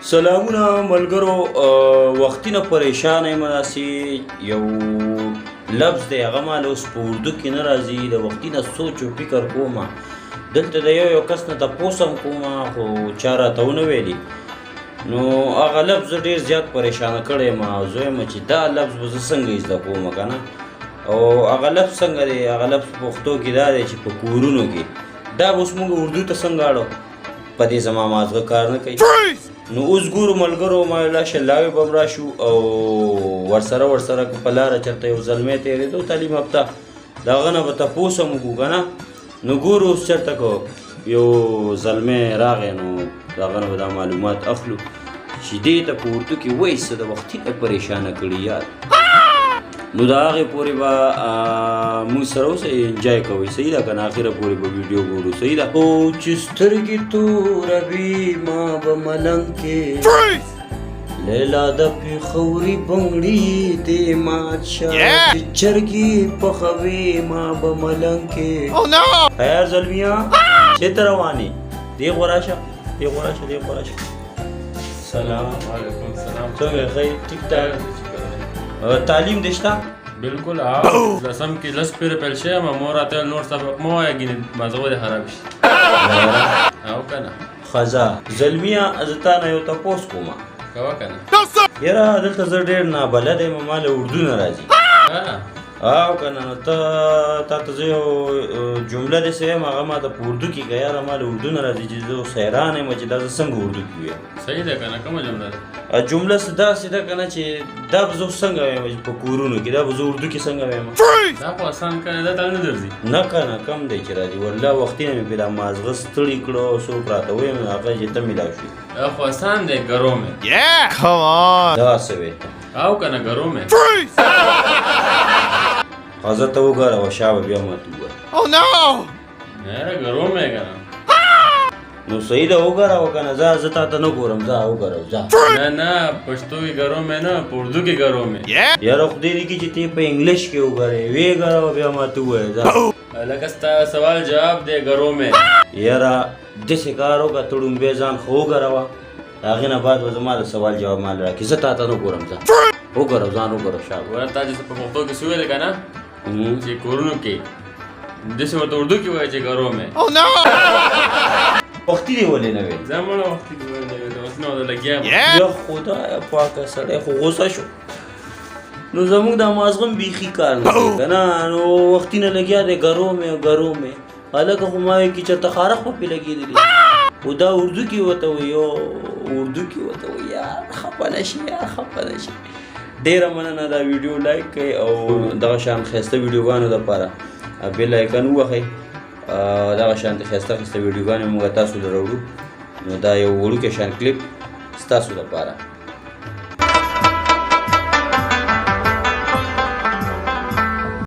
سلامونه ملګرو، وختي نه پریشان یم. داسې یو لفظ دی، هغه ماله اوس په اردو کې نه راځي. د وختي نه سوچ او فکر کوم، دلته د یو یو کس نه تپوس هم کوم، خو چا راته ونه ویلي. نو هغه لفظ ډېر زیات پریشانه کړی یم. زه وایم چې دا لفظ به زه څنګه زده کوم که نه. او هغه لفظ څنګه دی؟ هغه لفظ په پښتو کې دا دی چې په کورونو کې. دا به اوس موږ اردو ته څنګه اړو؟ په دې زما مازغه کار نه کوي. نو اوس ګورو ملګرو، ما لاشه لاوې به هم راشو او ورسره که په لاره چېرته یو زلمی تېرېدو تعلیم یافته، د هغه نه به تپوس هم وکړو که نه. نو ګورو اوس چېرته که یو زلمی راغی، نو د هغه نه به دا معلومات اخلو چې دې ته په اردو کې وایي څه. د وختي نه پریشانه کړي یار. نو د هغې پورې به موږ سره اوسئ، انجای کوئ. صحیح ده که نه؟ اخره پورې به ویډیو ګورو. صحیح ده. او چې سترګې توروي ما به ملنګ کې، لیلا د پېښوري بنګړي دې مات شه، چې چرګې پخوي ما به ملنګ کې. خیر زلمیه، چېرته روان یې؟ دې خوا راشه، دې خوا راشه، دې خوا راشه. سلام. وعلیکم السلام. څنګه یې؟ ښه یې؟ ټیک ټاک؟ تعلیم دې شته؟ بالکل، ها، لسم کې لس پیره پیل شوی یم. مور راته ویل نور سبق مه وایه، ګینې مازغه دې خراب شي. او که نه؟ خزه زلمیه، زه تا نه یو تپوس کوم. کوه که نه. یاره، دلته زه ډېر نابلده یم، ما له اردو نه راځي. او که نه؟ نو ته تا ته زه یو جمله داسې وایم، هغه ما ته په اردو کې که. یاره، ما له اردو نه راځي چې زه اوس حیران یم چې دا زه څنګه اردو کې ویم. صحیح ده که نه؟ کومه جمله ده؟ جمله څه داسې ده که نه چې دا به زه اوس څنګه وایم چې په کورونو کې، دا به زه اردو کې څنګه وایم؟ دا خو اسان کار ده، تا نه درځي؟ نه که نه، کم دی چې راځي. والله وختي نه مې پرې دا مازغه ستړي کړو. څوک راته ووایم هغه چې ته میلاو شوې. دا خو اسان دی، ګرو مې. Come on. دا څه وې؟ او که نه، ګرو مې. ښځه ته وګوره او شا به بیا ماته وګوره. Oh no! یاره، ګرو مې که نه. نو صحیح ده، وګوره که نه. ځه، زه تا ته نه ګورم، ځه وګوره، ځه. نه نه، پښتو کې ګرو مې نه، په اردو کې ګرو مې. یاره، خدای دې کړي چې ته په انګلیش کې وګورې. ویې ګوره، بیا ماته ووایه، ځه. لکه ستا سوال جواب دی، ګرو مې. یاره، داسې کار وکړه، ته ړومبی ځان ښه وګروه، د هغې نه بعد به زما د سوال جواب مال راکړې. زه تا ته نه ګورم، ځه وګوره، ځان وګوره، شابه. ګوره، تا چې په پښتو کې څه ویل که نه چې کورونو کې، داسې ورته اردو کې وایي چې ګرو مې. Oh no! وختي دې ولې نه وې؟ زه مړه وختي کې ویل دی، اوس نو لګیا یم. یا خدایه پاکه، سړی خو غوسه شو. نو زموږ دا مازغم بیخي کار نه کوي که نه. نو وختي نه لګیا دی ګرو مې، ګرو مې. هلکه، خو ما وایي کې چېرته خارښ په پې لګېدلی، خو دا اردو کې ورته وایي، او اردو کې ورته وایي. یار، خفه نه شي، یار، خفه نه شي. ډېره مننه. دا ویډیو لایک کړئ او دغه شان ښایسته ویډیوګانو دپاره bell icon ووهئ. دغه شان د ښایسته ښایسته ویډیوګانې موږ تاسو له راوړو. نو دا یو وړوکی شان کلیپ ستاسو دپاره.